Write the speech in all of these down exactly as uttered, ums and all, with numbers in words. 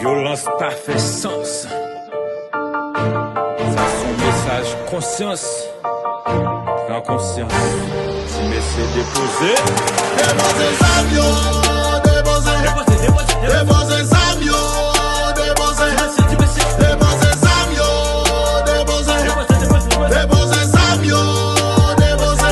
Vyolans pa fè sans. Sa se yon mesaj konsyans. Pran konsyans. Ti mesye depoze. Depoze zam yo, depoze. Depoze zam yo, depoze. Depoze zam yo, depoze. Depoze zam yo, depoze.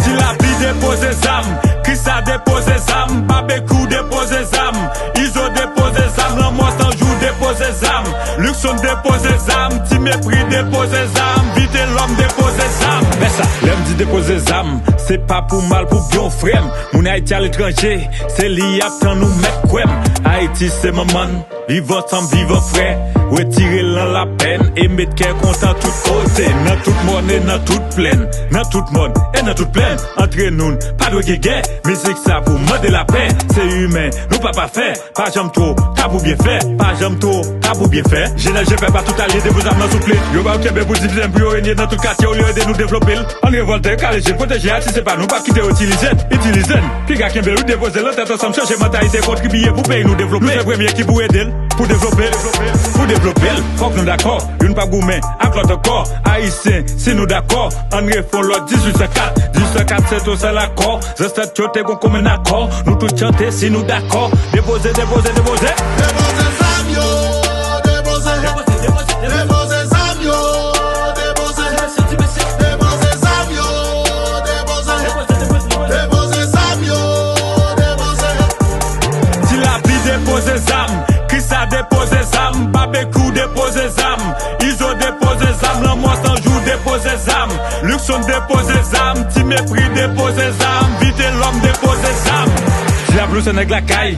Ti Lapli depoze zam. Krista depoze zam. Babekyou depoze zam. Izo depoze zam. Lanmò Sanjou depoze zam. Luckson depoze zam. Ti Mepri depoze zam. Vitelòm depoze zam. Men sa, lè m di depoze zam, se pa pou mal, pou byen, frè m. Moun Ayiti aletranje, se li y ap tann, ou mèt kwè m. Ayiti se manman n. Viv ansanm, viv an frè. Retire l nan lapèn e met kè kontan tout kote. Nan tout mòn e nan tout plèn. Nan tout mòn e nan tout plèn. Antre nou, n pa dwe gen gè. Mizik sa pou mande lapè. Se imen, nou pa pafè. Pa janm twò ta pou byen fè. Pa janm twò ta pou byen fè. Jenès, jèn pèp a, tout alye, depoze zam nan souple. Yo ba yo kenbe pou divize n, pou yo renye nan tout katye olye yo ede nou devlope l. Ann revòlte, kale je n, pwoteje Ayiti, se pa nou, pa kite yo itilize n. Itilize n. Piga kenbe l, wi, depoze l nan tèt ansanm, chanje mantalite, kontribiye pou peyi nou devlope. Nou se premye ki pou ede l, pou devlope l, pou devlope l. Fòk nou dakò, youn p ap goumen ak lòt ankò. Ayisyen, si nou dakò, ann refè yon lòt dizuit san kat. Dizuit san kat se yon sèl akò. Zansèt yo te gon komen akò. Nou tout chante si nou dakò. Depoze, depoze, depoze. Depoze zam yo, depoze. Depoze zam yo, depoze. Depoze zam yo, depoze. Depoze zam yo, depoze. Ti Lapli depoze zam. Krista depoze zam. Babekyou depoze zam. Izo depoze zam. Lanmò Sanjou depoze zam. Luckson depoze zam. Ti Mepri depoze zam. Vitelòm depoze zam. Ti Lapli se nèg lakay.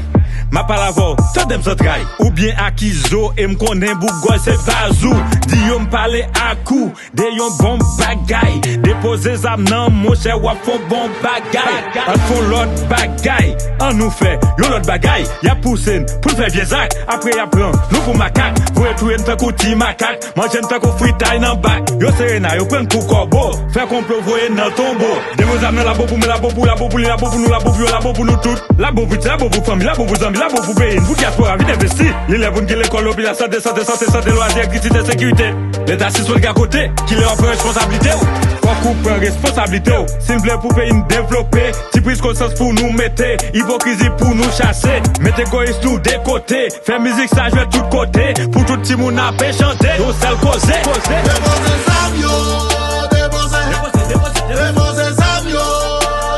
M ap pale avè w, tande m zantray. Ou byen ak Izo, e m konnen bougòy se vaz ou. Di yo m pale ak ou de yon bon bagay. Depoze zam nan, monchè, w ap fè yon bon bagay. Ann fè yon lòt bagay. Ann nou fè yon lòt bagay. Y ap pouse n pou n fè vye zak. Apre y ap pran nou pou makak. Voye touye n tankou ti makak. Manje n tankou fritay nan bak. Yo sere n, yo pran n pou kòbo. Fè konplo, voye n nan tonbo. Depoze zam nan, labo pou mwen, labo pou, labo pou li, labo pou nou, labo pou yo, labo pou nou tout. Labo pou ti, labo pou fanmi, labo pou zanmi, labo pou peyi n, pou dyaspora vin envesti. Li lè pou n gen lekòl, lopital, sante, sante, sante, sante, lwazi, elektrisite, sekirite. Leta sispann gagote, kilè w ap pran responsablite w? Fòk ou pran responsablite w. Si n vle pou peyi n devlope, ti priz konsyans pou nou mete, ipokrizi pou nou chase, met egoyis nou de kote. Fè mizik sa jwe tout kote, pou tout timoun ap chante yon sèl koze. Depoze zam yo, depoze. Depoze zam yo,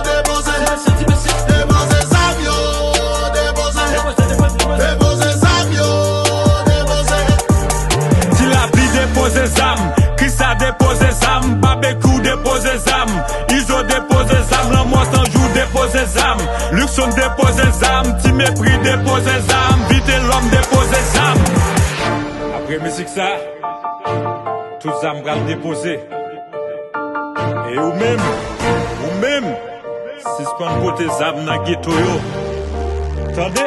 depoze. Depoze zam yo, depoze. Depoze zam yo, depoze. Ti Lapli depoze zam. Krista depoze zam. Babekyou depoze zam. Izo depoze zam. Lanmò Sanjou depoze zam. Luckson depoze zam. Ti Mepri depoze zam. Vitelòm depoze zam. Apre mizik sa, tout zam pral depoze. E ou menm, ou menm, sispann pote zam nan geto yo. Tande?